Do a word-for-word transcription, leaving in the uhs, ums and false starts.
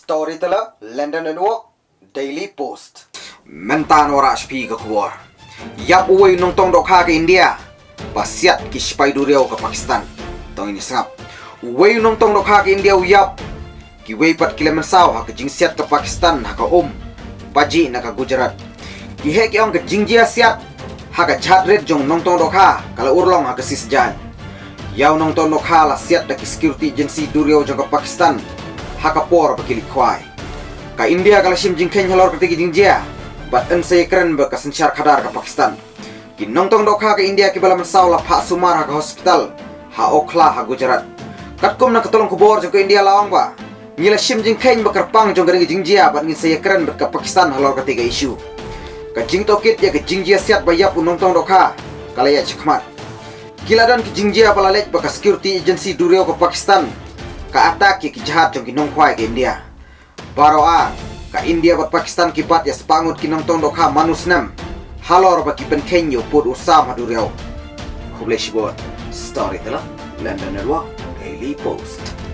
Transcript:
Storyteller, London Network, Daily Post. Mynta ngan wanrah sha phi ka khubor. Ïap uwei u nongtong dohkha ka India ba siat ki sipai duriaw ka Pakistan. To ngin ïa sngap. Uwei u nongtong dohkha ka India u ïap. Kiwei pat ki la mynsaw ha ka jingsiat ka Pakistan ha ka um Pajee na ka Gujarat. Ki heh ki ong ka jingjia siat ha ka jhad rit jong u nongtong dohkha ka la urlong ha ka sngi Saitjaiñ. Ïa u nongtong dohkha la siat da ki security agency duriaw jong ka Pakistan ha ka por ba ki leit khwai. Ka India ka la shim jingkheiñ halor kata ka jingjia bad yn sa ïakren bad ka synshar khadar ka Pakistan. Ki nongtong dohkha ka India kiba la mynsaw la phah sumar ha ka hospital ha Okhla ha Gujarat. Katkum na ka tnat khubor jong ka India la ong ba ngi la shim jingkheiñ ba kyrpang jong kane ka jingjia bad ngin sa ïakren bad ka Pakistan halor kata ka issue. Ka jingtohkit ïa ka jingjia siat ba ïap u nongtong dohkha ka la ïaid shakhmat. Ki la don ki jingjia ba la leit ba ka security agency duriaw ka Pakistan ka attack ïa ki jhad jong ki nongkhwai ka India. Baroh ar ka India bad Pakistan ki bat ïa spah ngut ki nongtong dohkha man u snem halor ba ki pynkheiñ ïa u pud u sam ha duriaw. Khublei shibun. Storyteller, London Network, Daily Post.